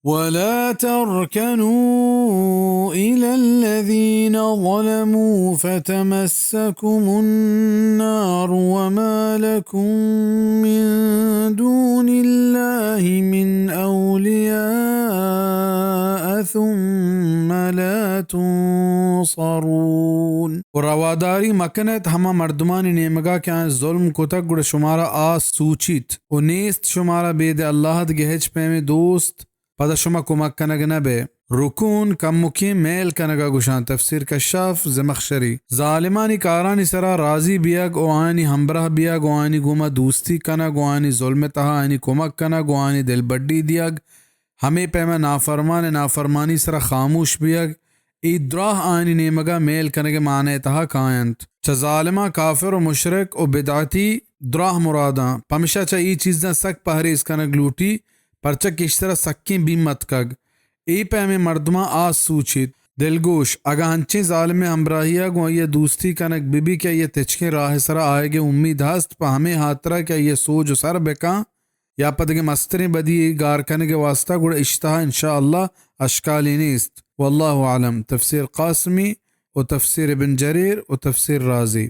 ولا تركنوا إلى الذين ظلموا فتمسكم النار وما لكم من دون الله من أولياء ثم لا تنصرون۔ و رواداری مکنت ہما مردمانی نیمگا کہ آیاں ظلم کتگ، گڑا شمارا آس سوچیت و نیست شمارا بید اللہ دگہ ہچ پیمیں دوست، پدا شما کمک کنگ نہ بئے۔ رکون کمکیں میل کنگا گوشاں، تفسیر کشاف زمخشری۔ ظالمانی کارانی سرا راضی بیگ و آیانی ہمبراہ بیگ و آیانی گوما دوستی کنگ و آیانی ظلم تہا آیانی کمک کنگ و آیانی دلبڈی دیگ، ہمے پیما نافرمان نافرمانی سرا خاموش بیگ، اے دراہ آیانی نیمگا میل کنگ معنی تہا کاینت۔ چہ ظالماں کافر و مشرک و بدعتی دراہ مراداں، پمشا چہ اے چیزاں سک پہریز کنگ لوٹی، پرچا کہ ایشی سرا سکیں بیم اتکگ۔ اے پیمیں مردماں آس سوچیت۔ دلگوش، اگاں انچیں ظالمے ہمراہیا گوں آئیا دوستی کنگ بہ بی کہ آئیا تچکیں راہ سرا آیگے امید ہست، پہ ہمے ہاترا کہ آئیا سوج و سر بکاں، یا پہ دگہ مستریں بدی گار کنگ واسطہ، گڑا اشتہا انشاءاللہ اشکالے نیست۔ واللہ اعلم۔ تفسیر قاسمی و تفسیر ابن جریر و تفسیر رازی۔